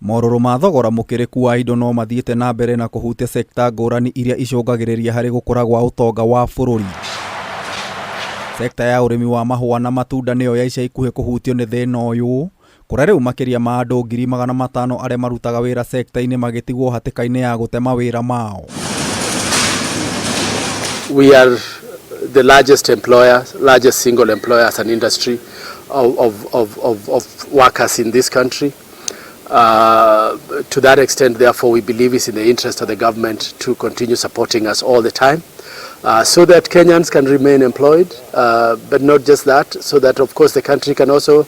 Morũrũ ma thogora mũkĩrĩku wa indo no mathiĩte na mbere na kũhutia sekta ngũrani iria icũngagĩrĩria harĩ gũkũra gwa ũtonga wa bũrũri. Sekta ya ũrĩmi wa mahũa na matunda nĩyo ya ica ikuhĩ kũhutio nĩ thĩna ũyũ, kũrĩa rĩu makĩria ma andũ 500,000 arĩa marutaga wĩra sekta-inĩ magĩtigwo hatĩka-inĩ ya gũte mawĩra mao. We are the largest employer, largest single employer as an industry of workers in this country. To that extent, therefore, we believe it's in the interest of the government to continue supporting us all the time so that Kenyans can remain employed, but not just that, so that, of course, the country can also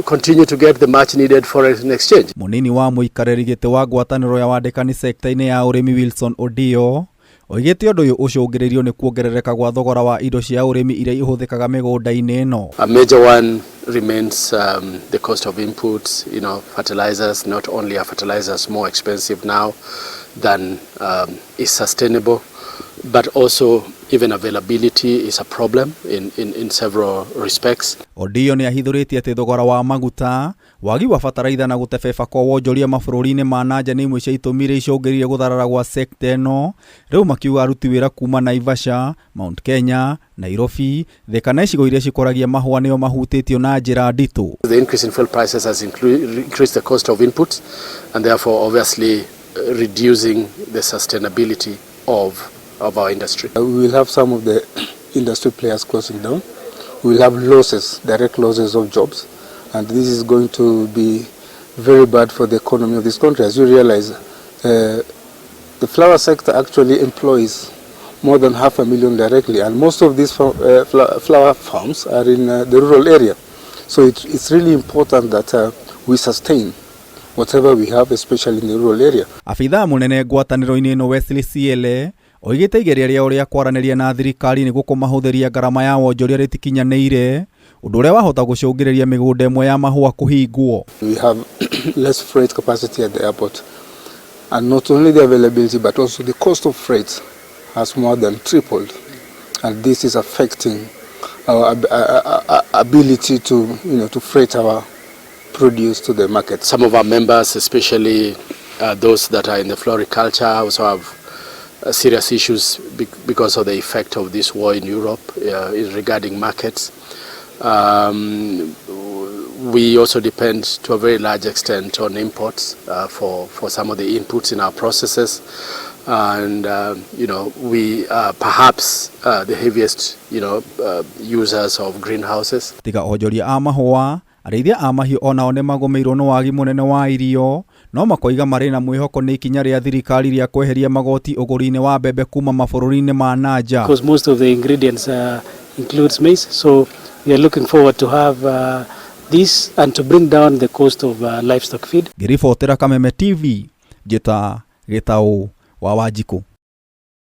continue to get the much needed foreign exchange. Mũnini wa mũikarĩri gĩtĩ wa ngwatanĩro ya wandĩkani sekta-inĩ ya ũrĩmi Wilson Odio oigĩte ũndũ ũyũ ũcũngĩrĩirio nĩ kuongerereka gwa thogora wa indo cia ũrĩmi iria ihũthĩkaga mĩgũnda-inĩ ĩno. A major one remains the cost of inputs, fertilizers. Not only are fertilizers more expensive now than is sustainable, but also even availability is a problem in several respects. Odio nĩ ahithũrĩtie atĩ thogora wa maguta, wagi wa bataraitha na gũtebeba kwa wonjoria mabũrũri-inĩ ma na nja nĩ imwe cia itũmi iria icũngĩrĩirie gũtharara gwa sekta ĩno. Rĩu makiuga aruti wĩra kuma Naivasha, Mount Kenya, Nairobi, Thika na icigo iria cikũragia mahũa nĩo mahutĩtio na njĩra nditũ. The increase in fuel prices has increased the cost of inputs and therefore obviously reducing the sustainability of our industry. We will have some of the industry players closing down. We will have losses, direct losses of jobs, and this is going to be very bad for the economy of this country. As you realize, the flower sector actually employs more than half a million directly, and most of these flower farms are in the rural area. So it's really important that we sustain whatever we have, especially in the rural area. Abithaa mũnene ngwatanĩro-inĩ ĩno Wesley Ciele oigĩte igeria rĩao rĩa kwaranĩria na thirikari nĩguo kũmahũthĩria ngarama ya wonjoria rĩtikinyanĩire, ũndũ ũrĩa wahota gũcũngĩrĩria mĩgũnda ĩmwe ya mahũa kũhingwo. We have less freight capacity at the airport, and not only the availability but also the cost of freight has more than tripled, and this is affecting our ability to you know to freight our produce to the market. Some of our members, especially those that are in the floriculture, also have serious issues because of the effect of this war in Europe in regarding markets. We also depend to a very large extent on imports for some of the inputs in our processes. And we are perhaps the heaviest users of greenhouses. Tiga onjoria a mahũa, arĩithia a mahiũ onao nĩ magũmĩirwo nĩ wagi mũnene wa irio, no makoiga marĩ na mwĩhoko nĩ ikinya rĩa thirikari rĩa kweheria magoti ũgũri-inĩ wa mbembe kuma mabũrũri-inĩ ma na nja. Because most of the ingredients includes maize. So we are looking forward to have this and to bring down the cost of livestock feed. Ngĩribotera Kameme TV, njĩta Gĩtaũ wa Wanjikũ.